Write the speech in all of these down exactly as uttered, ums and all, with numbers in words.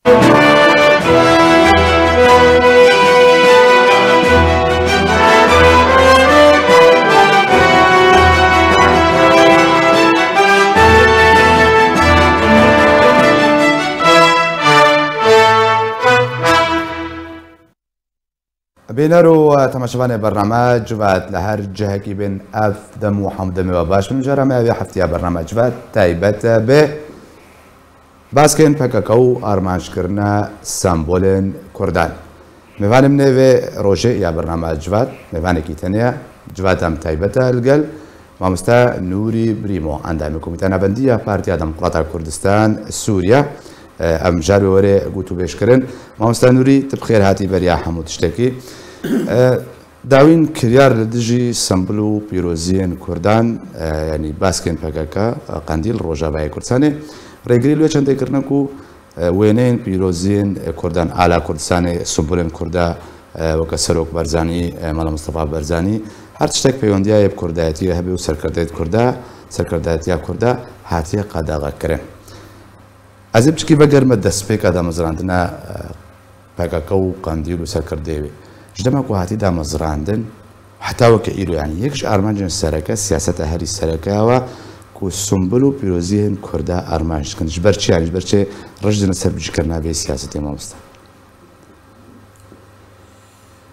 Bîner û, e, temaşevanê bername Civat li her cihekî bin, ev dem û hemdemê we baş bin. Cara me ev ya heftiya bername Civat taybet be. Baskên P K K û armanckirina sembolên Kurdan. Mêvanê min ê vê rojê ya bername Civat, mêvanekî tenê ye, Civat em taybet e li gel. Mamoste Nûrî Brîmo, endamê Komîteya Navendî ya Partiya Demokrata Kurdistan Sûriye, e, em jar wê were gotûbêj kirin. Mamoste Nûrî, tu bi xêr hatî beriya hemû tiştekî. E, dawîn kiryar li dijî sembul û pîroziyên Kurdan, e, yanî baskên P K K, e, Qendîl, Rojavayê Kurdistanê, rêgirî li wê çendê kirine ku E, wêneyên pîroziyên, e, Kurdan, ala Kurdistanê, sembulên Kurda, e, weke Serok Barzanî, e, Mela Mistefa Barzanî, her tiştek peywendiya yê bi Kurdayetiyê hebe û serkerdeyê Kurda, serkerdayetiya Kurda hatiye qadexekirin. Ez ê piçkî vegerime destpêka damezrandina, e, P K K û Qendîl û serkerdeyê wê. Ji dema ku hatî damezrandin, Heta weke îro, yanî yek ji armancên sereke, siyaseta herî sereke ew e ku sumbul û pîroziyên Kurda armanc dikin. Ji ber çi, yanî ji ber çi rij didin ser bicîkirina vê siyasetê, mamoste?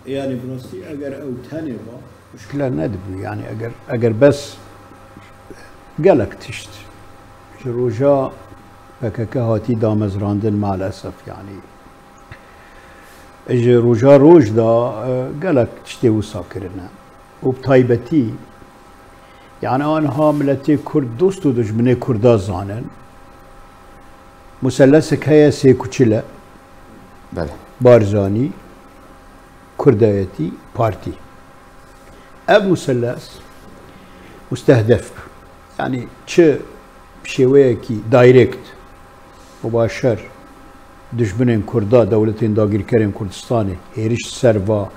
Yanî bi rastî eger ew tenê ba, muşkile nedibû. Yanî eger, eger bes gelek tişt ji roja P K K hatî damezrandin maalesef, yanî Ji roja roj de, e, gelek tiştê wisa kirine. Û bi taybetî, yani, aniha miletê Kurd dost û dijminê Kurda zanin. Muselesek heye sê kuçil e. Belê. Barzanî, Kurdayetî, Partî. Ev museles mustehdef bû. Yani çi bi şêweyekî direct, mubaşer, dijminên Kurda, dewletên dagirkerên Kurdistanê hêriş ser va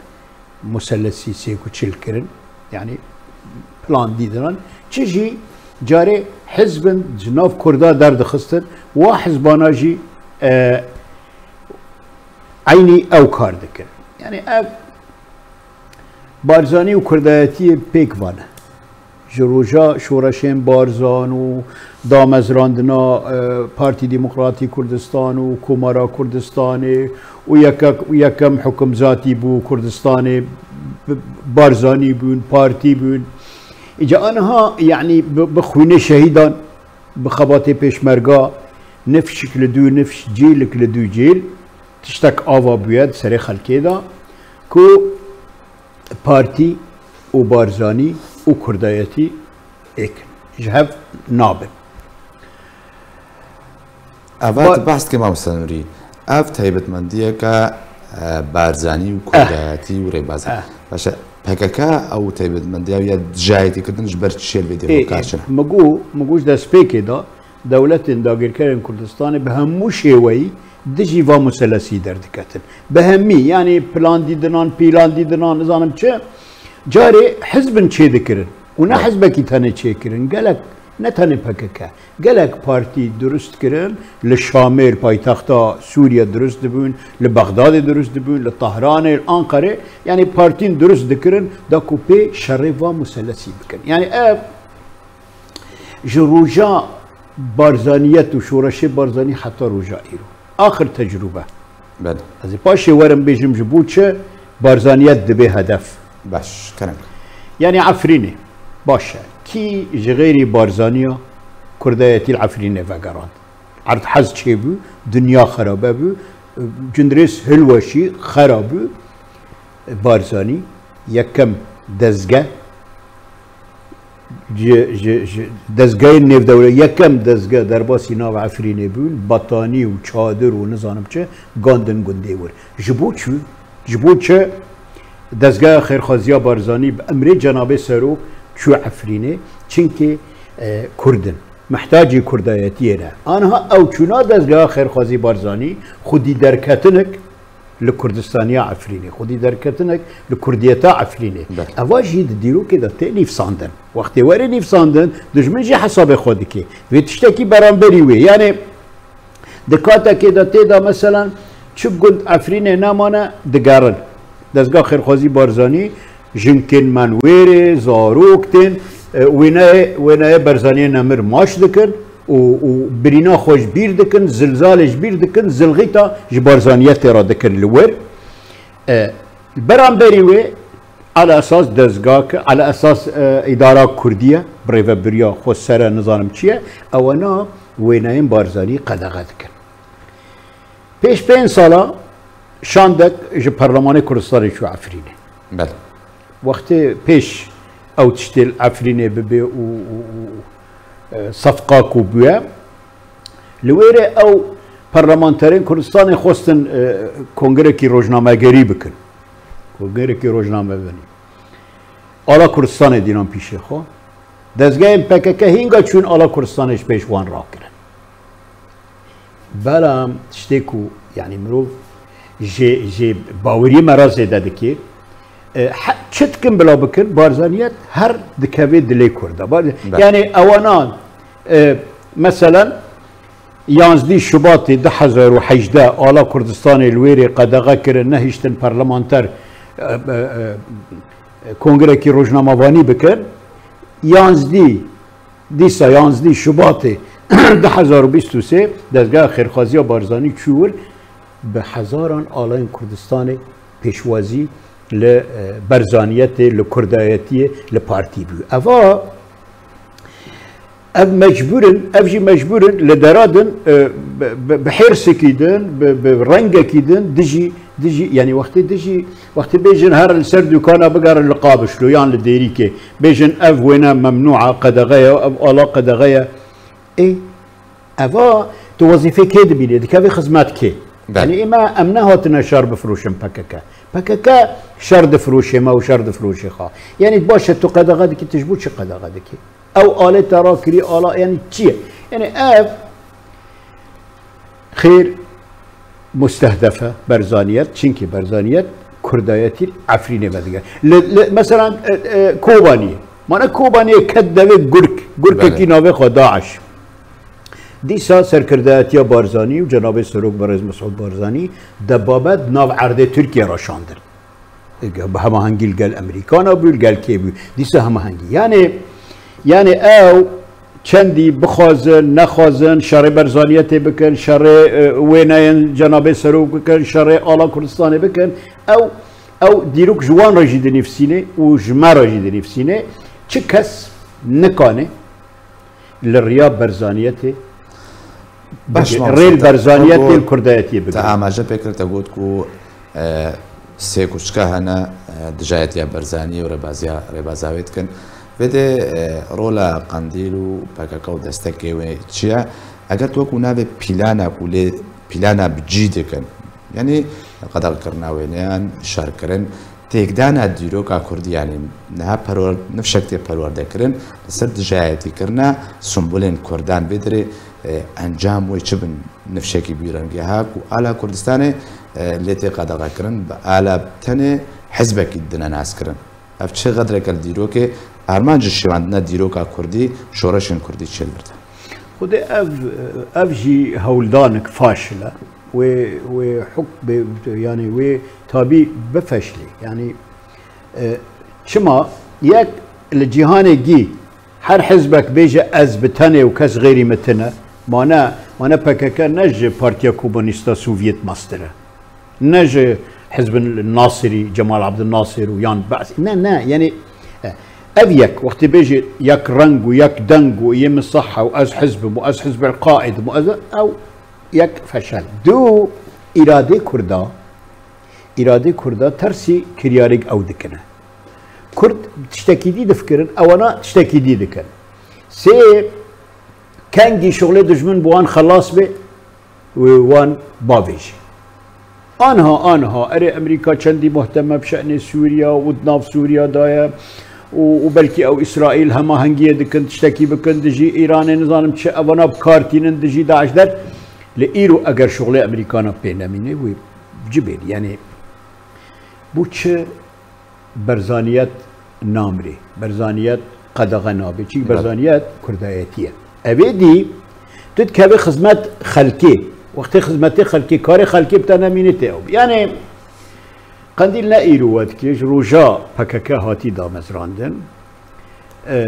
muselesî sê kuçil kirin. Yani plan dî dinan. Çi jî carê hizbin ji nav Kurda derdixistin, wa hizbana jî, e, eynî ew kar dikin. Yani ev Barzanî û Kurdayetiyê pêk va ne. Ji roja şoreşên Barzan û damezrandina, e, Partî Demokratî Kurdistan û Komara Kurdistanê û yekek-, û yekem hukimzatî bû Kurdistanê, bi-, Barzanî bûn, partî bûn. Îca aniha, yanî bi, bi xwînê şehîdan, bi xebatê pêşmerga, nifşik li dû nifş, cîlik li dû cîl, tiştek ava bûye di serê xelkê de ku partî û Barzanî û Kurdayetî êk in. Ji hev nabin. Eva Ba- tu behs dikî, mamoste Nûrî. Ev taybetmendiyeke, e, Barzanî û Eh. Kurdayetî û rêbazan. Eh. Baş e, P K K ew taybetmendiya ya dijayetî kirdin ji ber çi şêl vê Ê, dê ê, kar çin? Min got, min got ji destpêkê de dewletên dagirkerên Kurdistanê bi hemû şêweyî dijî va muselesî derdiketin. Bi hemî, yanî plan dîdinan, pîlan dîdinan, nizanim çi, carê hizbin çêdikirin. Û ne Evet. hizbekî tenê çêkirin. Gelek, ne tenê P K K. Gelek partî dirust kirin. Li Şamê, li paytexta Sûriye dirust dibûn, li Bexdadê dirust dibûn, li Tahranê, li Anqerê. Yanî partîn dirust dikirin, da ku pê şerê va muselesî bikin. Yanî ev Ji roja Barzaniyet û şoreşê Barzanî heta roja îro. Axir tecrûbe. Belê. Ez ê paşê werim bêjim ji bo çi Barzaniyet dibe hedef. Baş, kerem. Yanî Efrînê. Baş e. Kî ji xêrî Barzaniya Kurdayetî li Efrînê vegerand? Erd hez çêbû, dinya xerabe bû, cindrês hilweşî xera bû. Barzanî yekem dezge Ji, ji, ji dezgehên nêvdewle-, yekem dezge derbasî nava Efrînê bûn, betanî û çadir û nizanim çi, gandin gundê wir. Ji bo çi? Ji bo çi dezgeha xêrxwaziya Barzanî bi emrê Cenabê Serok çû Efrînê? Çinkê, e, Kurd in. Mihtacî Kurdayetiyê ne. Aniha ew çûna dezgeha xêrxwazî Barzanî xwedî derketinik li Kurdistaniya Efrînê, xwedî derketinek li Kurdiyeta Efrînê. Belê. Eva jî di dîrokê de tê nîvsandin. Wextê were nîvsandin, dijmin jî hesabê xwe dike. Vê tiştekî beramberî wê. Yanê Di katekê de tê de, meselan, çi gund Efrînê nemane, digerin. Dezga Xêrxwazî Barzanî, jinkên me wêrê, zarok tên, e, wêneyê, wêneyê Barzaniyê nemir maç dikin û, û birîna xwe ji bîr dikin, zilzalê ji bîr dikin, zilxîta ji Barzaniyetê re dikin li wir. E, beramberî wê, ala esas dezgak, ala esas, e, îdara kurdî ye, bi rêvebiriya xwesere nizanim çi ye, ewana wêneyên Barzanî qedexe dikin. Pêş pênc sala şandek ji Perlemanê Kurdistanê çû Efrînê. Belê. Wextê pêş ew tiştê li Efrînê bibe û, û, û, e, sefqa ku bûye, li wêrê ew parlamenterên Kurdistanê xwestin, e, kongrekî rojnamegerî bikin. Kongrekî rojnamevanî. Ala Kurdistanê dînan pîşê xwe. Dezgehên P K K hînga çûn ala Kurdistanê ji pêş wan rakirin. Belam tiştê ku, yanî, mirov jê, jê baweriyê me re zêde dikê, e, he-, çi dikin bila bikin, Barzaniyet her dikeve dilê Kurda. Bar-, Be- yanî ewana, e, meselen, yanzdî Şubatê du hezar û hejdeh ala Kurdistanê li wêrê qedexe kirin, nehiştin parlamenter, e, e, e, kongrekî rojnamevanî bikin. Yanzdî, dîsa yanzdî Şubatê du hezar û bîst û sê dezgeha xêrxwaziya Barzanî çû wir, bi hezaran alayên Kurdistanê pêşwazî li, e, Barzaniyetê, li Kurdayetiyê, li partî bû. Eva Ev mecbûr in, ev jî mecbûr in li dera din, e, bi, bi, bi hêrsekî din, bi, bi rengekî din dijî, dijî, yanî wextê dijî, wextê bêjin her li ser dûkana bigerin li Qabişlo yan li Dêrîkê, bêjin ev wêne memnû e, qedexe ye, ev ala qedexe ye. Ê, eva tu wezîfê kê dibînî, dikevî xizmet kê? Belê. Yanî ême em nehatine şer bifroşin P K K. P K K şer difiroşê me û şer difiroşê xwe. Yanî baş e tu qedexe dikî, tu ji bo çi qedexe dikî? Ew alê te rakirî ala, yanî çi ye? Yanî ev xêr mustehdefe Barzaniyet, çinkî Barzaniyet Kurdayetî Efrînê vedige. Li, li, meselan, e, e, Kobaniyê. Mane Kobaniyê ket devê Gurk, Gurkekî Belê. navê xwe DAIŞ. Dîsa serkirdayetiya Barzanî û cenabê Serok Berêz Mesûd Barzanî debabet nav erdê Tirkiye re şandin. Bi hemahengî li gel Amerîkana bû, li gel kê bû. Dîsa hemahengî. Yanê, yanê ew çendî bixwazin, nexwazin, şerê Barzaniyetê bikin, şerê, e, wêneyên cenabê Serok bikin, şerê ala Kurdistanê bikin, ew, ew dîrok ji wan re jî dinivîsînê û ji me re jî dinivîsînê. Çi kes nikane li riya Barzaniyetê Baş bigire, mamoste, rêl Barzaniyetê, te got, Kurdayetiyê te bigire. Amaje pê kir, te got ku, e, sê kuşka hene, e, dijayetiya Barzanî û rêbaziya, rêbaza wê dikin. Vê de, e, rola Qandîl û P K K û destekê wê çi ye? Eger tu wekî navê pîlana ku lê pîlana bi cî dikin, yanî qedexekirina wêneyan, şerkirin, têkdana dîroka kurdî, yanî niha perwer-, nifşek tê perwerdekirin, li ser dijayetîkirina simbolên kurdan vê dirê, e, encam wê çi bin nifşekî bî rengê ha ku ala Kurdistanê, e, lê tê qedexekirin, bi ala tenê hizbekî dine naskirin. Ev çi qedreke li dîrokê, armanc ji şêwandina dîroka kurdî, şoreşên kurdî çêlbirde. Xwedê ev, ev jî hewldanek faşil e. Wê, wê hukm bê, yanî wê tabî bifeşlê. Yanî, e, çima yek li cîhanê gî her hizbek bêje ez bi tenê û kes xêrî min tine, mane, mane P K K ne ji Partiya Komunîsta Sovyet mastir e. Ne ji Hizbin Nasirî, Cemal Abdülnasir û yan Be'sî. Ne, ne, yanî, e, ev yek, wextê bêjî yek reng û yek deng û yê min sah e û ez hizb im û ez Hizb el-Qaid im û ez, ew yek feşel. Du, îradê Kurda, îradê Kurda tersî kiryarêk ew dikine. Kurd tiştekî dî difikirin, ewana tiştekî dî dikin. Sê, kengî şuxlê dijmin bi wan xelas bê, wê wan bavêjî. Anha, anha, erê Amerîka çendî muhteme bi şe'nê Sûriya û di nav Sûriya de ye û, û belkî ew Îsraîl hemahengiyê dikin, tiştekî bikin dijî Îranê, nizanim çi, evana bi kar tînin dijî DAIŞ der. Lê îro eger şuxlê Amerîkana pê nemîne, wê ci bênî. Yanî bû çi Berzaniyet namirê. Berzaniyet qedexe nabe. Çî Belê. Berzaniyet Kurdayetî ye. Evê dî tu dikevê xizmet xelkê. Wextê xizmetê xelkê, karê xelkê bi te nemîne tê ew. Yanî Qendîl ne îro we dikê, ji roja P K K hatî damezrandin. E,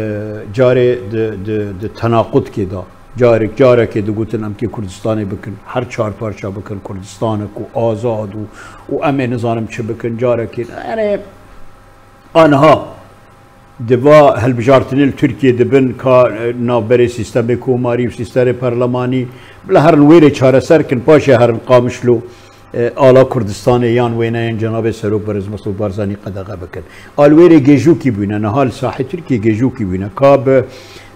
carê di, di, di tenaqudkê de, carek, carekê digotin em kê Kurdistanê bikin, her çar parça bikin, Kurdistanek û azad û, û em ê nizanim çi bikin, carekê, yanî, anha di va hilbijartinê li Tirkiyê dibin ka, e, navberê sîstemê komarî û sîstemê perlemanî, bila herin wê rê çareser kin, paşê herin Qamişlo, e, ala Kurdistanê yan wêneyên Cenabê Serok Berêz Mesûd Barzanî qedexe bikin. A li wê rê gêjokî bûne, niha li sahê Tirkiyê gêjokî bûne. Ka bi,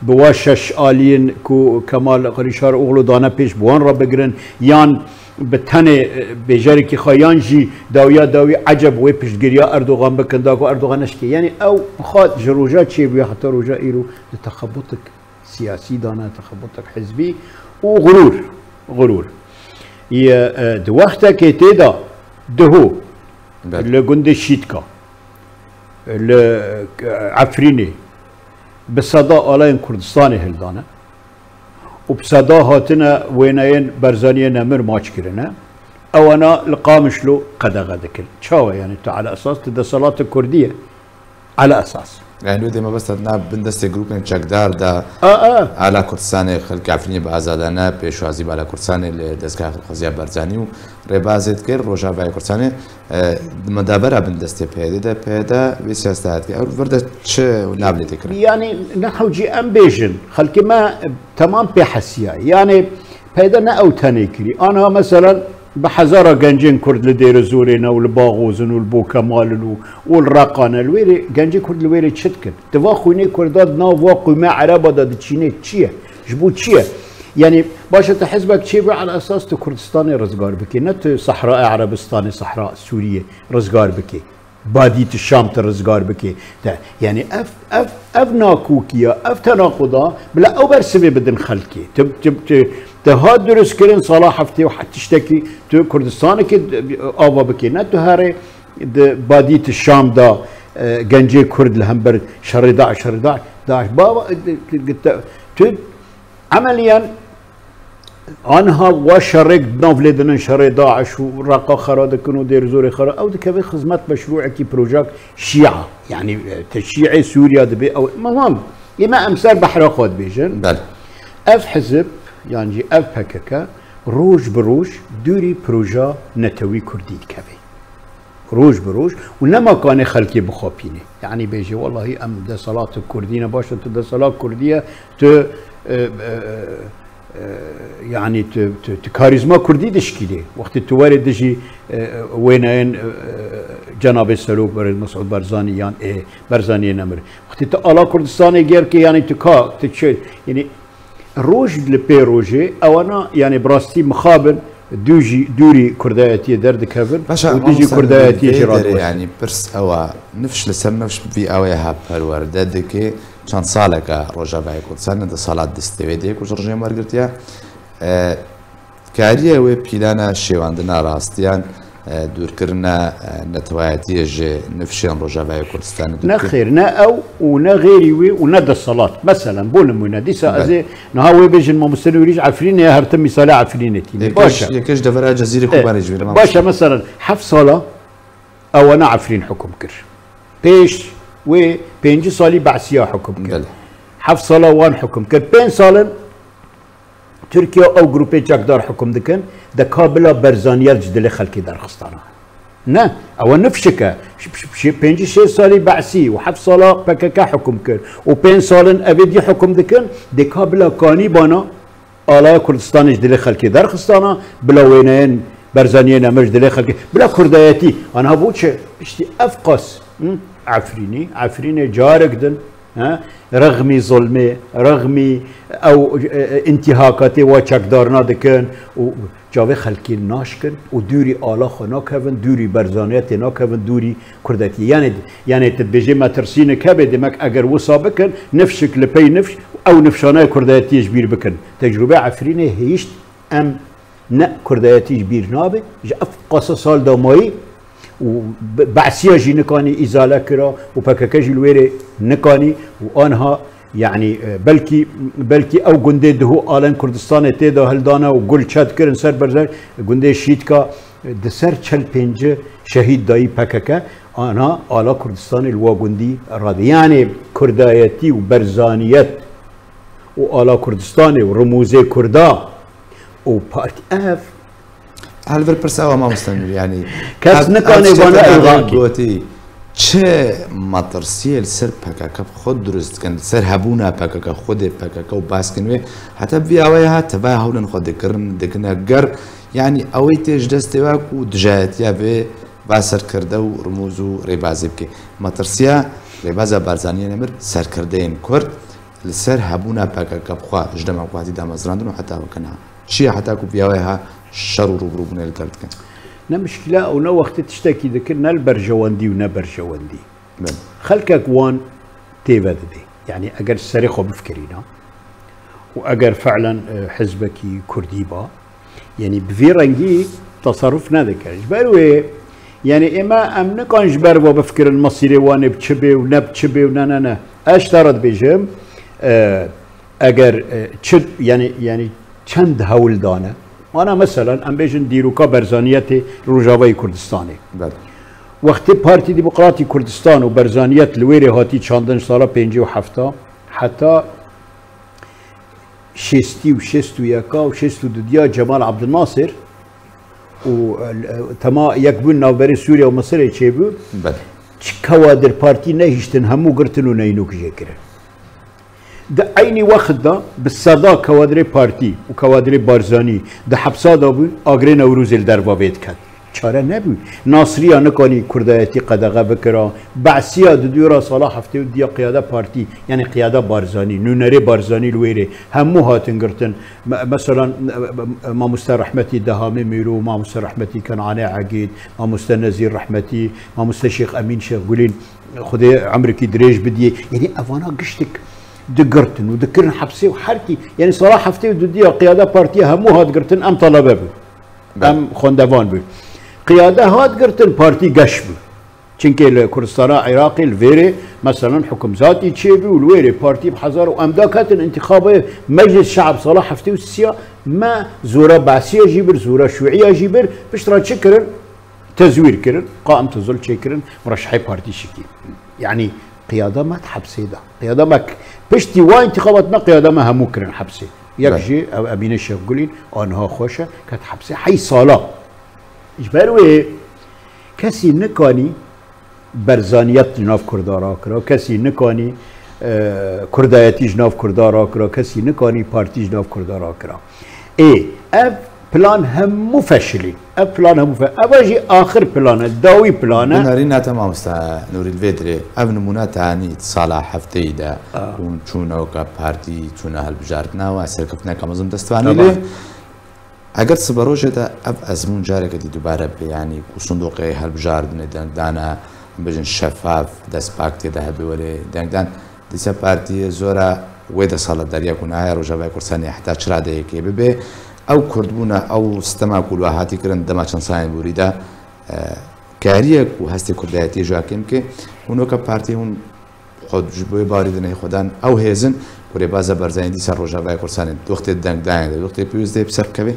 bi wa şeş aliyên ku Kemal Kiliçdaroglu dane pêş, bi wan re bigirin, yan bi tenê, e, bêjerekî xwe, yan jî dawiya dawî eceb wê piştgiriya Erdogan bikin, da ku Erdogan neşkê. Yanî ew bi xwe ji roja çêbûye heta roja îro di texebutik siyasî dane, texebutek hizbî û xurûr, xurûr. Ye, e, di wextekê tê de diho Belê. li gundê Şîtka, li, e, Efrînê bi seda alayên Kurdistanê hildane û bi seda hatine wêneyên Berzaniyê Nemir maç kirine. Ewana li Qamişlo qedexe dikin. Çawa, yanî tu ala esas tu desalatek Kurdî ye? Ala esas. Yani wê dê mebesta nav bindestê grûpên çekdar de A, a. Ala Kurdistanê, xelkê Efrînê bi azadane pêşwazî bi Ala Kurdistanê li dezgeha xwezîya Barzanî û rêbazê dikir Rojavayê Kurdistanê, e, di medabera bindestê P Y D de, P Y D vê siyaseta dike. Ew vir de çi nav lê tê kirin? Yanî ne hewcî em bêjin, xelkê me temam pê hesiya. Yanî P Y D ne ew tenê kirî. Anha, meselen, bi hezara gencên Kurd li Dêrizorê ne û li Baxoz in û li Bokemal in û, û li Reqa ne. Li wê rê, gencê Kurd li wê rê çi dikin? Di va xwînê Kurda di nav va qûme Ereba de diçîne çi ye? Ji bo çi ye? Yanî, baş e, tu hizbek çêbû, ala esas tu Kurdistanê rizgar bikê, ne tu Sehra Erebistanê, Sehra Sûriyê rizgar bikê. Badî tu Şam tu rizgar bikê. Te, yanî ev, ev, ev nakokiya, ev tenaquda, bila ew bersivê bidin xelkê. Tu, tu, tu, tu hat durust kirin sala heftê û heft tiştekî, tu Kurdistanekê ava bikê. Ne tu herê di badî tu Şam da, e, gencê Kurd li hember şerê DAIŞ, şerê DAIŞ, DAIŞ. Baba, e, tu, tu, tu, Emeliyan, anha wa şerek nav lê dinin, şerê DAIŞ û Reqa xera dikin û Dêrizorê xera, ew dikeve xizmet meşrûekî projek Şîa. Yanî, e, te Şîê Sûriya dibe ew. Tamam. Ê me em ser behra xwe dibêjin. Belê. Ev hizib, yan jî ev P K K, roj bi roj dûrî proja netewî Kurdî dikeve. Roj bi roj û nema kanê xelkê bixapînê. Yanî bêjê, wellahî em deselat Kurdî ne, baş e, tu deselat Kurdî ye, tu, e, e, e, yanî tu, tu, tu karîzma Kurdî dişkîlê. Wextê tu werê dijî, e, wêneyên, e, e, Cenabê Serok Berêz Mesûd Barzanî yan ê Barzaniyê Nemir. Wextê tu ala Kurdistanê gêr ke, yanî tu ka, tu çi, yanî Roj li pê rojê, ewana, yanî bi rastî mixabin, dû jî, dûrî kurdayetiyê derdikevin Baş e, û dû jî mamosta, kurdayetiyê vê jî derê, radwestin. Yanî pirs ew e, nifş li ser nifş vî awê ha perwerde dike, çend salek e Rojavayê Kurdistan li desthilat destê wê de ye ku ji rejîm wergirtiye. E, Kariye wê pîlana şêwandina rastiyan, e, dûrkirina, e, netewayetiyê ji nifşên Rojavayê Kurdistanê Ne dûrkir. Xêr, ne ew û ne xêrî wê û ne deselat. Meselen, bo nimûne, dîsa Belê. ez ê niha wê bêjin, mamoste Nûrî ji Efrînê ye, her tim mîsalê Efrînê tîne. Yekê Baş e. ji, yekê ji devera Cezîrê Ê, Kobanê jî bînim, baş e, mamoste. Meselen, heft sala ewana Efrîn hukum kir. Pêş wê pêncî salî Be'siya hukum kir. Belê. Heft sala wan hukum kir. Pênc salin Tirkiye ew grûpê çekdar hukum dikin, de ka bila Berzaniyel ji dilê xelkê derxistana. Ne, ew nifşik e. Ş-, ş-, ş-, pêncî şêst salî Be'sî û heft sala P K K hukum kir û pênc salin evê dî hukum dikin, dê ka bila kanî bana alaya Kurdistanê ji dilê xelkê derxistana, bila wêneyên Berzaniyê Nemir ji dilê xelkê, bila kurdayetî. Anha bû çi? Piştî ev qas, hı? Efrînî, Efrînê carek din, He? Rexmî zilmê, rexmî ew, e, e, întîhakatê wa çekdarina dikin û çavê xelkê naşkin û dûrî ala xwe nakevin, dûrî berzaniyetê nakevin, dûrî kurdetiyê. Yanê, yanê tu dibêjê metirsînik hebe, demek eger wisa bikin, nifşik li pey nifş, ew nifşanaya kurdetiyê ji bîr bikin. Tecrûbeya Efrînê hêşt em Ne kurdayetî ji bîr nabe, ji ev qasa sal damayî û be-, Be'siya jî nikanî îzale kira û P K K jî li wê rê nikanî û anha Yanî, e, belkî, belkî ew gundê Duhok Alen Kurdistanê tê de hildane û gul çet kirin ser berzer gundê Şîtka, e, di ser çel pênci şehîd dayî P K K, ana ala Kurdistanê li wa gundî radî. Yanî kurdayetî û berzaniyet û ala Kurdistanê û rimûzê kurda û partî ev Hel vir pirsa wa mamoste Nûrî, yanî Kes ev, nikane ev vana şteke navê evakî. Gotî, çi metirsiyê li ser P K K bi xwe dirust dikin, li ser hebûna P K K, xwedê P K K û baskin wê, heta vî awayê ha tevaya hewlên xwe dikirin, dikine ger, yanî ew ê tê ji destê we ku dijayetiya vê va serkirde û rimûz û rêbazê bike. Metirsiya rêbaza Barzaniyê nemir serkirdeyên Kurd li ser hebûna P K K bi xwe ji dema ku hatî damezrandin û heta wekena. Çi ye heta ku vîya wê ha şer û rûbirûbûnê li gel dikin? Ne mişkile ew ne wextê tiştekî dikin, ne li berjewendî û ne berjewendî. Belê. Xelkek wan têve dibe. Yanî eger serê xwe bifikirîna û eger fi'len, e, hizbekî kurdî ba, yanî bi vî rengî teserruf nedike. Ji ber wê, yanî ême em nikan ji ber ve bifikirin mesîrê wan ê bi çi bê û ne bi çi bê û ne, ne, ne. Ez ji te re dibêjim, e, Eger, e, çi, yanî, yanî çend hewl dane? Ana, meselan, em bêjin dîroka berzaniyetê li Rojavayê Kurdistanê. Belê. Wextê Partî Demokratî Kurdistan û berzaniyet li wêrê hatî çandin ji sala pêncî û hefta heta şêstî û şêst û yeka û şêst û dudiya Cemal Abdulnasir û, e, tema yekbûn navberê Sûriye û Misirê çêbû. Belê. Çi kewadir partî nehiştin, hemû girtin û neynokiş jê kirin. Di eynî wext de bi seda kewadirê partî û kewadirê Barzanî di hepsa de bûn, agirê Newrozê li derva vê diket. Çare nebû. Nasriya nikanî kurdayetî qedexe bikira. Be'siya di dûra sala heftê û diya qiyade partî, yanî qiyada Barzanî, nûnerê Barzanî li wêrê hemû hatin girtin. Me-, meselan, e, e, mamoste rehmetî Dehamê Mîro, mamoste rehmetî Kenanê Egîd, mamoste Nezîr rehmetî, mamoste Şêx Emîn Şêxgulîn. Xwedê emrikî dirêj bidiyê. Yanî evana giştik digirtin û dikirin hepsê û herkî, yanî sala heftê û dudiya qiyada partiya hemû hat girtin, em talebe bûn. Belê. Em xwendevan bûn. Qiyade hat girtin, partî geş bû. Çimkî li Kurdistana Iraqê li vêrê, meselan, hukimzatî çêbû û li wêrê partî bi hezar û em daketin întîxabê Meclis Şe'b sala heftê û sisiya me zora Be'siya jî bir, zora Şûiya jî bir, pişt re çi kirin? Tezwîr kirin, qaim tezul çêkirin, murşehê partî şikî. Yanî qiyada me di hepsê de. Qiyada me k-, piştî wa întîxabat me qiyada me hemû kirin hepsê. Yek Belê. Jî ev Emîne Şêxgulîn, a niha xweş e, ket hepsê hey sala. Ji ber wê kesî nikanî berzaniyet ji nav Kurda rakira, kesî nikanî, e, kurdayetî ji nav Kurda rakira, kesî nikanî partî ji nav Kurda rakira. Ê, ev plan hemû feşilî. Ev plan hemû fe-, ev jî axir plan e, dawî plan e. Binarîna te mamoste Nûrî li vê dirê. Ev nimûne te anî di sala hefteyî de. Ah. Hûn çûne weke partî, çûne hilbijartina we, serkeftineke mezin destvanî Tamam. Lê eger siberojê de ev ezmûn careke dî dubare bê, yanî ku sindoqê hilbijartinê dengdana, bêjin şefaf, destpak tê de hebe welê dengdan, dîsa partiyê zora wê de sala deriya ku naya Rojavayê Kurdistanê heta çi radeyekê bibe, ew kurdbûna, ew sistema ku li we hatî kirin dema çend salên borî de, e, kariye ku hestê kurdayetiyê ji we kêm bike, hûn weke partî hûn xwe ji bo wê barî dinehê xwe dan ew hêzin ku rêbaza Barzanî dîsa Rojavayê Kurdistanê di wextê dengdayê de, di wextê pêwîstê bi ser bikeve,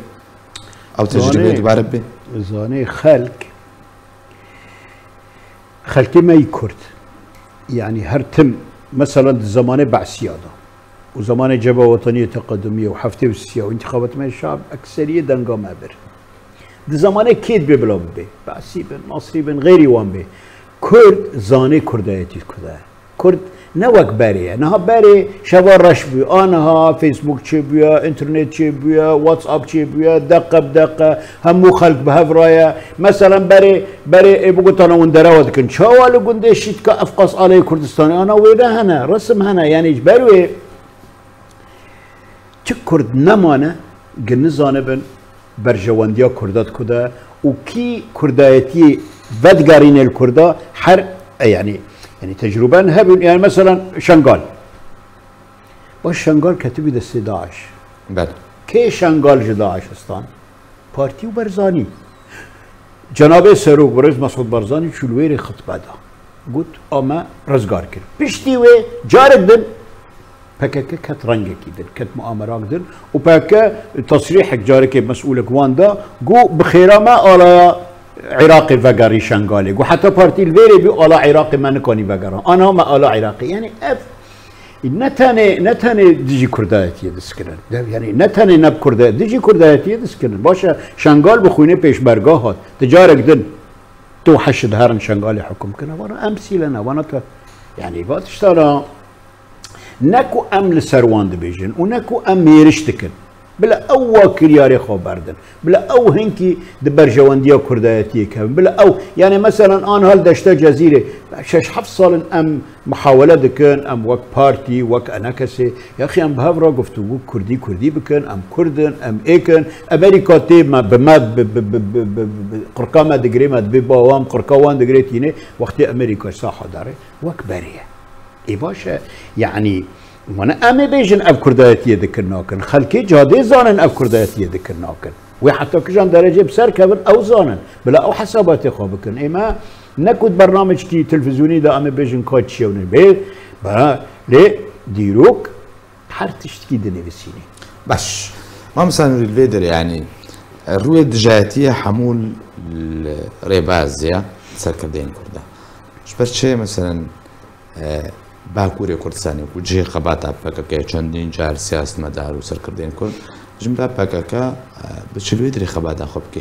ew tecrîbeyê Zanê, dubare bibe. Zanê xelk, xelkê me yî Kurd, yanî her tim, mesela di zemanê Be'siya de û zemanê Cebha Weteniyê Teqedumiyê û heftê û sisiya û întîxabat me şab ekseriyê denga me bir. Di zemanê kê dibê bila bibe? Be'sî bin, Nasrî bin, xeyrî wan bê. Kurd zanê kurdayetî kude. Kurd ne wek berê ye. Niha berê şeva reş bû. A niha Facebook çêbûye, înternet çêbûye, WhatsApp çêbûye, deqe bi deqe hemû xelk bi hev re ye. Meselan berê, berê ê bigotana hûn derewa dikin. Çawa li gundê Şîtka ev qas aleyê Kurdistanê? Ana wêne hene, resim hene. Yanî ji ber wê Çi Kurd nemane, gi nizanibin berjewendiya Kurda di ku de û kî kurdayetiyê vedigerîne li Kurda her, e, yanî, yanî tecrûben hebûn, yanî meselan Şengal. Baş Şengal ketibî destê DAIŞ. Belê. Kê Şengal ji DAIŞ stan? Partî û Barzanî. Cenabê Serok Birêz Mesûd Barzanî çû li wêrê xitbe da. Got, a me rizgar kir. Piştî wê carek din P K K ket rengekî din, ket muamerak din û P K K tesrîhek carekê mesûlek wan da, got, bi xêra me alaya Iraqê vegerî Şengalê. Got, heta partî li vêrê bî ala Iraqê me nikanî vegera. Anha me ala Iraqê. Yani ev ne tenê, ne tenê dijî Kurdayetiyê diskirin. De-, yani ne tenê ne bi Kurda-, dijî Kurdayetiyê diskirin. Baş e, Şengal bi xwînê pêşmerga hat. Di carek din tu heşid herin Şengalê hukum kine. Vana em sîle ne, vana te. Yani va tiştana ne ku em li ser wan dibêjin û ne ku em mêriş dikin. Bila ew wa kiryarê xwe berdin. Bila ew hinkî di berjewendiya Kurdayetiyê kevin. Bila ew, yani meselen anha li deşta Cezîrê şeş heft sal in em muhawele dikin, em wek partî, wek enekesê, yaxî em bi hev re guftûgû Kurdî Kurdî bikin, em Kurd in, em êk in. Amerîka tê me, bi me, bi, bi, bi, bi, bi, bi, bi, qirka me digirê, me dibê ba wan, qirka wan digirê tînê, wextê Amerîka saha darê, wek berê ye. Ê baş e, yanî, wana em ê bêjin ev Kurdayetiyê dikin nakin. Xelkê cadê zanin ev Kurdayetiyê dikin nakin. Wê heta kijan derecê bi ser kevin ew zanin. Bila ew hesabatê xwe bikin. Ê me ne ku di bernamecekî televîzyonî de em ê bêjin ka çi yew ne. Bê, bera, lê dîrok her tiştekî dinivîsînî. Baş. Mamosta Nûrî, li vê derê, yanî, rûyê dijayetiyê hemû li rêbazê ya serkirdeyên Kurd e. Ji ber çi, meselen, e, Bakurê Kurdistanê ku cihê xebata P K K ye, çendîn car siyasetmedar û serkirdeyên Kurd, ji min re P K K, e, bi çi li wê derê xebata xwe bike.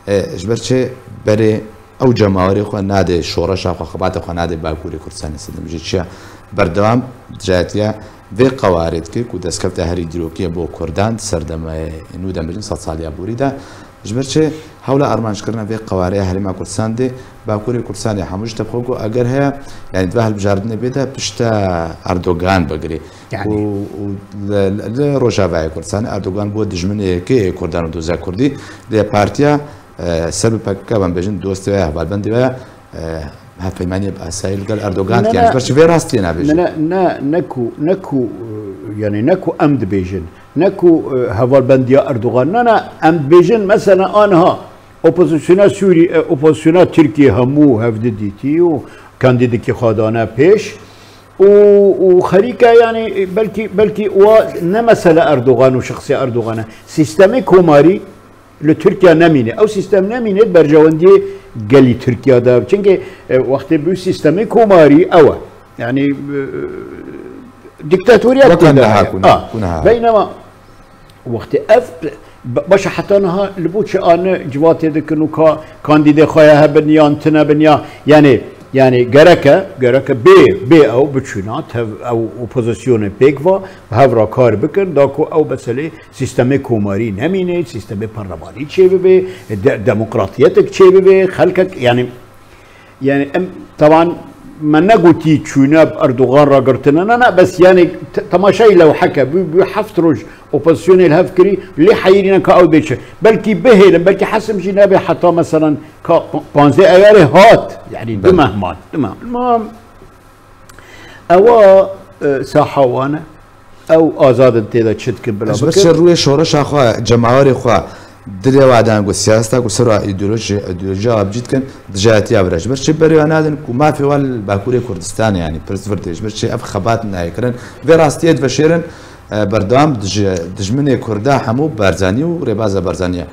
E, ji ber çi berê ew cemawerê xwe nadê şoreşa xwe, xebata xwe nadê Bakurê Kurdistanê sedem jî çiya berdewam dijayetiya vê qewarê dike ku destkefta herî dîrokî ye bo Kurdan di serdemê nû de mirin sed saliya borî de. Ji ber çi hewla armanckirina vê qewarê ya Herêma Kurdistan dê Bakurê Kurdistanê hemû ji te xwe ku eger heye, yanî di vê hilbijartinê bê de pişta Erdogan bigirê. Yanî. Û, û li, li, li Rojavayê Kurdistanê Erdogan bû dijminê yekê yê Kurdan û doza Kurdî. Lê partiya, e, ser bi P K K, em bêjin, dostê we, hevalbendê we, e, hevpeymaniyê bi asayî li gel Erdogan Ne, dikin. ne. Ji ber çi vê rastiyê nabêjin? Ne, ne, ne, ne ku, ne ku, e, yanî ne ku em dibêjin, ne ku, e, hevalbendiya Erdogan, ne, ne, em dibêjin, mesela, anha opozisyona Sûrî, e, opozisyona Tirkiye hemû hevdi dîtî û kandîdekî xwe dane pêş û, û xerîke, yanî, e, belkî, belkî wa ne mesele Erdogan û şexsê Erdogan e. Sîstemê komarî li Tirkiye nemîne. Ew sîstem nemîne di berjewendiyê gelî Tirkiye de. Çimkî, e, wextê bû sîstemê komarî ew e. Yanî, e, dîktatoriyet Weka tê de niha heye. ku ne-, Ah, ku niha. Beynema wextê ev, be-, baş e heta niha li bo çi ane civatê dikin û ka kandîdê xwe ya hebin yan tine bin ya, yanî, yanî gereke, gereke bê, bê ew biçûna tev ew opozisyonê pêk va, bi hev re kar bikin, da ku ew meselê sîstemê komarî nemîne, sîstemê perlemanî çêbibe, de-, demokratiyetek çêbibe, xelkek, yanî, yanî em, teban me negotî çûne bi Erdogan re girtine, ne, ne, bes yanî te-, temaşayî lewheke, bû, bû heft roj opozisyonê li hev kirî, lê heyirîne ka ew bê çi. Belkî bihêlin, belkî hesim jî nebe heta, meselen, ka pa-, panzdeh Eyarê hat, yanî du Belê. meh man, du meh. Ma ewa, e, saha wan e. Ew azad in tê de çi dikin bila Ji ber bikin. çi rûyê şoreşa xwe, cemawerê xwe dilê wa dan ku siyaseta ku ser wa îdeoloji, îdeolojiya wa bicî dikin, dijayetiya bire. Ji ber çi berê wa nadin ku mafê wa li Bakurê Kurdistanê, yanî pirs vir tê. Ji ber çi ev xebat nayê kirin. Vê rastiyê diveşêrin, e, berdewam dij-, dijminê Kurda hemû Barzanî û rêbaza Barzanî ye.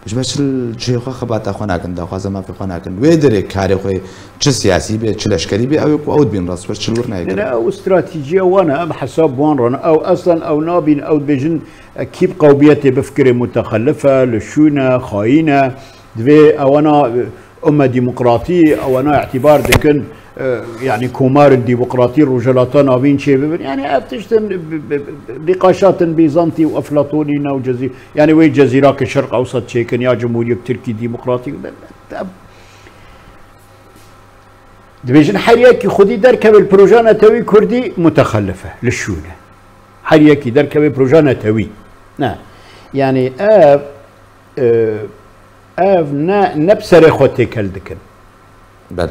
Ji ber çi li cihê xwe xebata xwe nakin, daxwaza mafê xwe nakin. Wê derê karê xwe çi siyasî be, çi leşkerî be, ew ê ku ew dibîn rast, ji ber çi li wir nayê Ne, kirin. ne, ew stratejiya wan e, em hesab wan re ne. Ew eslen ew nabîn, ew dibêjin, e, kî bi qewmiyetê bifikirê mutexelif e, li şûn e, xayîn e. Divê ewana, e, umme demokratî, ewana îtibar dikin, e, yanî komarên demokratî Rojhilata Navîn çê bibin. Yanî ev tiştin bi, bi, bi, nîqaşatin Bîzantî û Eflatonî ne û Cezî-, yanî wê Cezîra ke Şerq Ewsat çêkin ya Cumhuriyek Tirkî Demokratîk. Dibêjin her yekî xwedî derkeve li proja netewî kurdî mutexelif e, li şûn e. Her yekî derkeve proja netewî. Ne. Yanî ev, e, ev ne, ne bi serê xwe têkel dikin. Belê.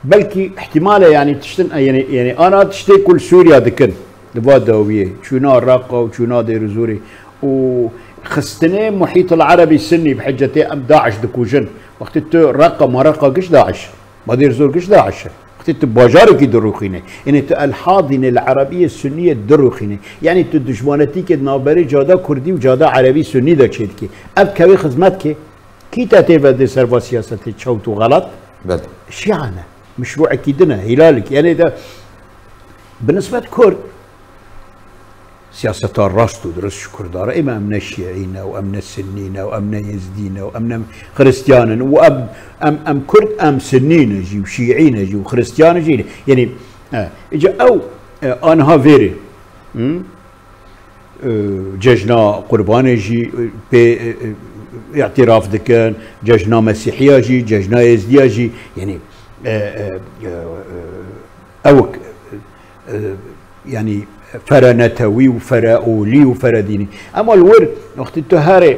Belkî ihtimal e, yanî tiştin, yanî, yanî ana tiştê ku li Sûriya dikin, li va dawiyê, çûna Reqa û çûna Dêrizorê û xistinê Muhît el-Erebî Sinnî bi hicetê em DAIŞ dikujin. Wextê tu Reqa, ma Reqa giş DAIŞ e. Ma Dêrizor giş DAIŞ e. Tu, tu bajarekî dirûxîne. Yanî tu El Hadîne li Erebiyê Sunniyê dirûxîne. Yanî tu dijmanetîkê di navberê cada Kurdî û cada Erebî Sunnî de çêdikî. Ev kevê xizmet kê? Kî te tê ve dê ser va siyasetê çewt û xelat? Belê. Şîa ne. Mişrûekî din e, hîlalekî. Yanî de bi nisbet Kurd, siyaseta rast û dirust ji Kurda re, ême em ne Şîî ne û em ne Sinnî ne û em ne Êzdî ne û em ne Xiristiyan in û em, em, em Kurd, em Sinnî ne jî û Şîî ne jî û Xiristiyan jî ne. Yanî, e, îca ew, e, aniha vêrê, hı? E, cejna Qurbanê jî, e, pê, e, e, îtiraf dikin, cejna Mesîhiya jî, cejna Êzdiya jî, yanî, e, e, e, e, ew, e, yanî fere netewî û fere olî û fere dînî. Ema li wir wextî tu herê,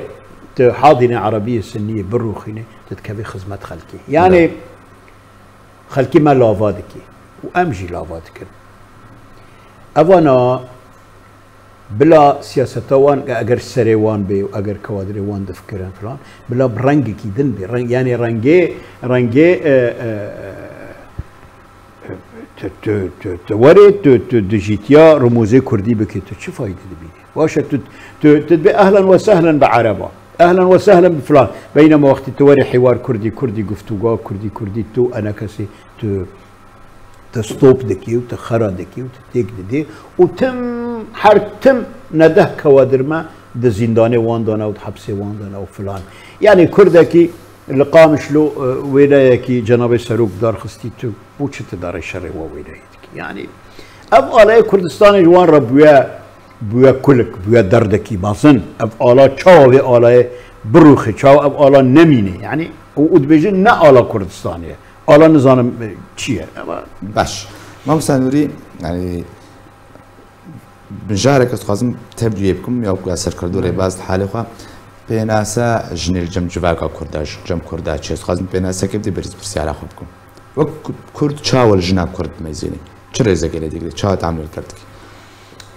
tu Hadîne Erebiyê Sinniyê birûxînê, tu dikevî xizmet xelkê. Yanî Evet. Xelkê me lava dikî û em jî lava dikin. Evana bila siyaseta wan, eger serê wan bê û eger kawadirê wan difikirin filan, bila bi rengekî din bê. Reng, yanî rengê, rengê, e, e, e, tu, tu, tu, tu werê, tu, tu dijîtiya rumûzê kurdî bikî, tu çi fayde dibînî? Baş e, tu, tu, tu dibê ehlen we sehlen bi ereba. Ehlen we sehlen bi filan. Beynema wextî tu werê hêwar kurdî, kurdî, guftûga kurdî, kurdî, tu enekesî, tu Te stop dikî û te xera dikî û te têk didî û tim, her tim nedeh kewadir me di zîndanê wan dana û di hepsê wan dana û filan. Yanî Kurdekî li Qamişlo, e, wêneyekî cenabê Serok darxistî tu bû çi tu darê şerê wa wêneyê dikî? Yanî ev alayê Kurdistanê ji wan re bûye, bûye kulik, bûye derdekî mezin. Ev ala çawa vê alayê birûxê, çawa ev ala nemîne? Yanî û, û dibêjin ne ala Kurdistanê ye. Ala nizanim, e, çi ye. Ama Baş. Mamosta Nûrî, yanî, mijarek ez dixwazim tev duyê bikim, ya ku ya serkirdo rêbaz di halê xwe. Pênase jinê li cem civaka Kurda, ji cem Kurda çi? Ez dixwazim pênaseke bidî berîz pirsyara xwe bikim. Wek Kurd çawa li jina Kurd meyzênê? Çi rêzeke lê digre? Çawa teamlê li ker dike?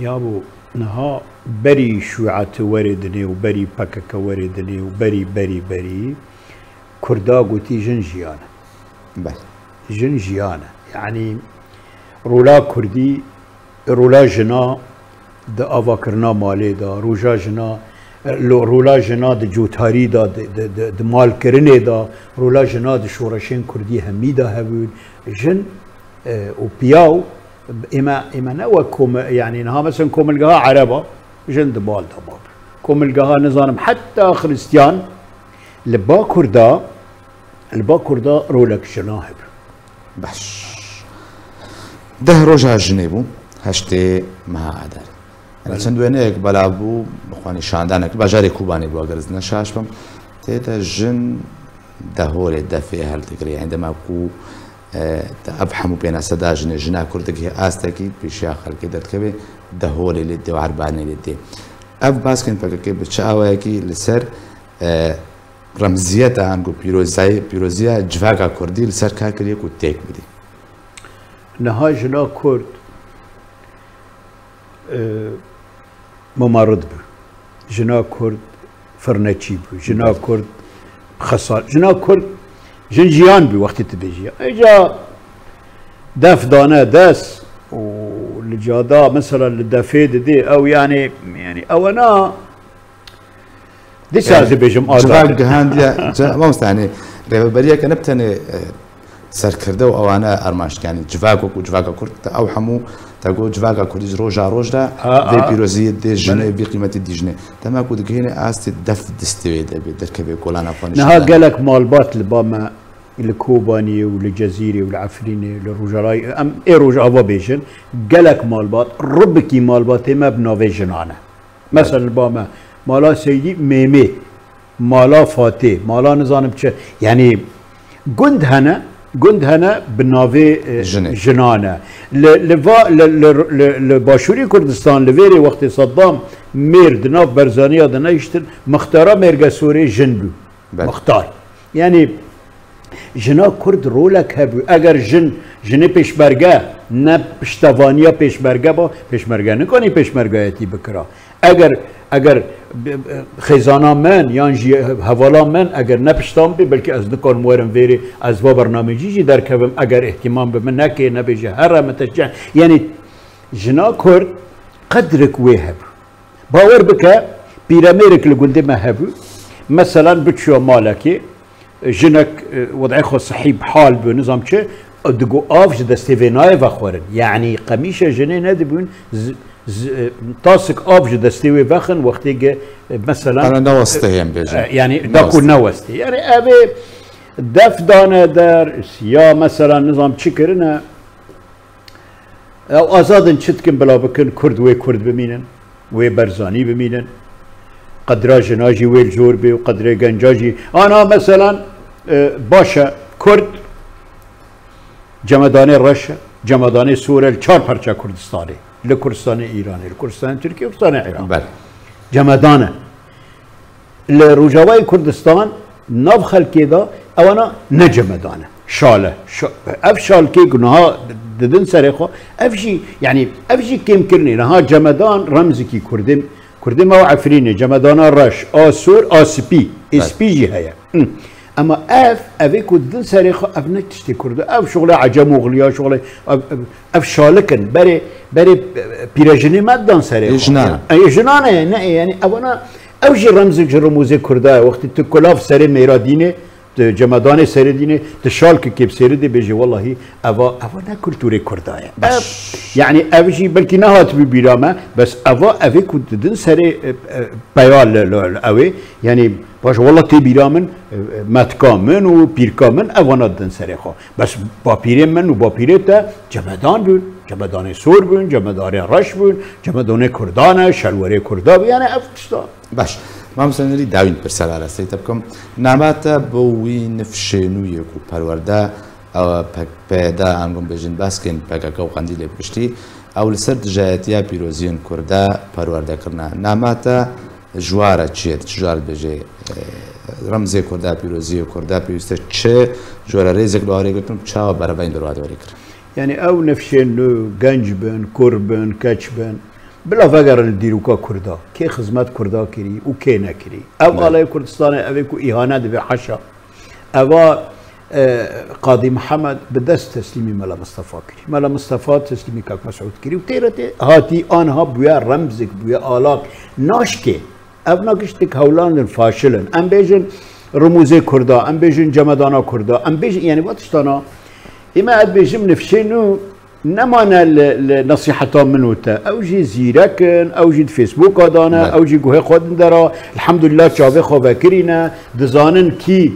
Yabo, niha berî şûetê werê dinê û berî P K K werê dinê û berî, berî, berî, Kurda gotî jin jiyan e. Belê. Jin jiyan e. Yanî rola Kurdî, rola jina di avakirina malê de, roja jina, lo-, rola jina di cotarî de, di, di, di, di malkirinê de, rola jina di şoreşên Kurdî hemî de hebûn. Jin, e, û piyaw, ême, ême ne wek kom-, yanî niha mesela komilgeha Ereba, jin di bal de mabû. Komilgeha nizanim heta Xiristiyan li Bakur de, li Bakur de rolek jina hebû. Baş. Deh roja jinê bû, heştê meha Adarê. Yanî Belê. Çend wêneyek belav bû, bi xwe nîşandanek, bajarê Kobanê bû, eger ez ne şaş bim. Tê de jin deholê, defê hildigire. Yanî dema ku, e, te ev hemû pênase da jinê, jina Kurd digihê astekî, pêşiya xelkê derdikeve, deholê lê dê û erbanê lê dê. Ev baskên P K K bi çi awayekî li ser, e, remziyeta ango pîrozayê, pîroziya civaka Kurdî li ser kar kiriye ku têk bidî? Niha jina Kurd, e, mamarid bû. Jina Kurd firneçî bû. Jina Kurd xesar. Jina Kurd jin jiyan bû wextî tu bêjî. Êca def dane dest û li cada mesela li defê didê ew yanî, yanî ew na Dîsa ez dibêjim, civak azad. Gihandiye, ca-, mamosta, yanî, rêveberiyeke ne bi tenê, e, serkirde û ewane armanc, yanî civak wekû civaka Kurd, te ew hemû, te got civaka Kurdî ji roja roj de, Ha, vê ha. pîroziyê dê jinê, Belê. vî qîmetî dî jinê. Dema ku digihîne astê def distê wê de bê, derkevê kolana xwe Niha nişan da. gelek malbat li ba me, li Kobaniyê û li Cezîrê û li Efrînê, li Rojavayê, em ê Rojava bêjin, gelek malbat, ribikî malbatê me bi navê jinan e. Mesela li ba me, mala Seydî Mêmê, mala Fatê, mala nizanim çi. Yanî gund hene, gund hene bi navê, e, Jinê. jinan e. Li, li va, li, li, li, li Başûrî Kurdistan, li vêrê wextê Saddam mêr di nav Berzaniya de nehiştin, mixtara mêrgesorê jin bû. Belê. Mixtar. Yanî jina Kurd rolek hebû. Eger jin, jinê pêşmerge, ne piştevaniya pêşmerge ba, pêşmerge nikanî pêşmergayetî bikira. Eger, eger b-, b-, xêzana min yan jî hevala min eger ne piştan bê, belkî ez nikarim werim vêrê, ez va bernamecî jî derkevim, eger îhtîmam bi min neke, nebêje here min te çi. Yanî jina Kurd qedrik wê hebû. Bawer bike, pîremêrik li gundê me hebû. Meselan, biçûya malekê, jinek, e, wed'ê xwe sehî bi hal bû, nizam çi, digo av ji destê vê nayê vexwerin. Yanî qemîşe jinê nedibûn, z-, z-, e, tasik av ji destê wê vexin, wextê ge, e, meselan, Ana newestê hê em bêjin. E, yanî da ku newestê. Yanî ev ê def dane der, ya meselan, nizam çi kirine, Ew azad in çi dikin bila bikin, Kurd wê Kurd bimînin, wê Berzanî bimînin. Qedra jina jî wê li jor bê û qedrê genca jî. Ana meselan, e, baş e, Kurd, Cemedanê Reş e, Cemedanê Sor e, li çar parça Kurdistanê. Li Kurdistanê Îranê, li Kurdistanê Tirkiye, Kurdistanê Îran. Belê. Cemedan e. Li Rojavayê Kurdistan, nav xelkê de, ewana ne cemedan e. Şal e. Şa-, ev şalkê ku niha didin serê xwe, ev jî, yanî, ev jî kêmkirinê. Niha cemedan remzikî Kurdê, Kurdê me û Efrînê, cemedana reş, a sor, a spî. Ê Evet. spî jî heye. Hı. Ema ev, evê ku didin serê xwe, ev ne tiştê Kurd e. Ev şuxulê Ecemoxliya, şuxulê, ev, ev, ev şalik in. Berê, berê, e, pîrejinê me didan serê Ê xwe. jinan. Ê jinan e, ne, e, yanî, ewana, ew jî remzik ji rimûzê Kurda ye. Wextî tu kulav serê mêra dînê, tu cemedanê serê dînê, tu şalkekê bi sêrê dê bêjê, wellahî, eva, eva ne kulturê Kurda ye. Baş. Ev, yanî, ev jî belkî nehatibû bîra me, bes eva, evê ku didin serê, e, e, peya li, li, li ewê, yanî, baş, wallah tê bîra min, e, e, metka min û pîrka min, evana didin serê xwe. Bes bapîrê min û bapîrê te cemedan bûn, cemedanê sor bûn, cemedanê reş bûn, cemedanê Kurdan e, şelwerê Kurda bû, yanî ev tişta. Baş. Mamoste Nurî, dawîn pirsa li arasteyî te bikim. Nama te bo wî nifşê nû yê ku perwerde, ew, pek peyda, em gon bêjin, beskên P K K û Qendîlê bi giştî, ew li ser dijayetiya pîroziyên Kurda perwerde kirine. Nama te ji wa re çi ye? Çi ji wa re dibêje? E, remzê Kurda, pîroziyê Kurda pêwîste çi ji we re rêzek li warê girtin û çawa berevayîn bi wa de werê kirin? Yanî ew nifşên nû, genc bin, kur bin, keç bin, bila vegerin li dîroka Kurda. Kê xizmet Kurda kirî û kê nekirî? Ev Evet. aleyê Kurdistanê, ev ê ku îhane dibe, haşa. Eva, e, Qadî Mihemed bi dest teslîmî Mela Mistefa kirî. Mela Mistefa teslîmî Kak Mesûd kirî û tê re tê hatî anha bûye remzik, bûye alak. Naşkê. Ev na giştik hewlandin faşil in. Em bêjin rimûzê Kurda, em bêjin cemedana Kurda, em bêjin, yanî, va tiştana. Ê me ez bêjim nifşê nû nemane li, li nesîheta min û te. Ew jî zîrek in, ew jî di Facebooka de ne, Evet. ew jî guhê xwe din de re, elhamdulillah çavê xwe vekirîne, dizanin kî,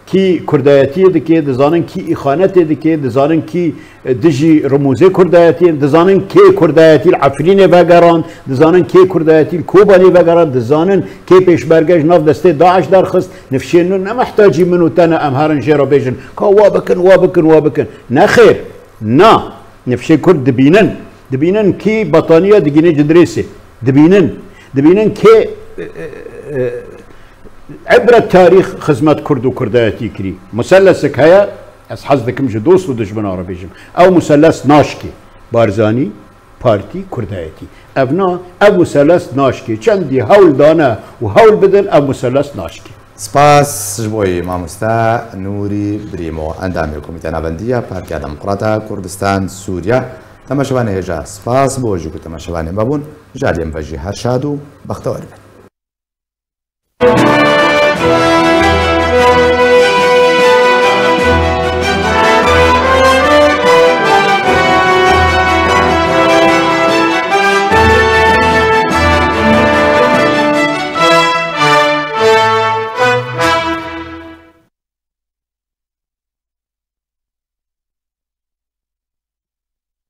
kî Kurdayetiyê dike, dizanin kî îxanetê dike, dizanin kî, e, dijî rimûzê Kurdayetiyê, dizanin kê Kurdayetî li Efrînê vegerand, dizanin kê Kurdayetî li Kobanê vegerand, dizanin kê pêşmerge ji nav destê DAIŞ derxist, nifşên nû ne mihtacî min û te ne em herin jê re bêjin, ka wa bikin, wa bikin, wa bikin. Nexêr, na. Nifşê Kurd dibînin. Dibînin kî bataniya digîne ji dirêsê. Dibînin. Dibînin kê, e, e, e, ibret tarîx xizmet Kurd û Kurdayetî kirî. Musellesek heye, ez hez dikim ji dost û dijmina re bêjim. Ew muselles naşkê. Barzanî, partî, Kurdayetî. Ev na, ev muselles naşkê. Çendî hewl dane û hewl bidin, ev muselles naşkê. Spas ji bo wî mamoste Nûrî Brîmo, endamê Komîteya Navendî ya Partiya Demokrata Kurdistan Sûriye. Temaşevanê hêja, spas bo jî ku temaşevanê me bûn. Ji aliyê me ve jî her şad û bextewar bin.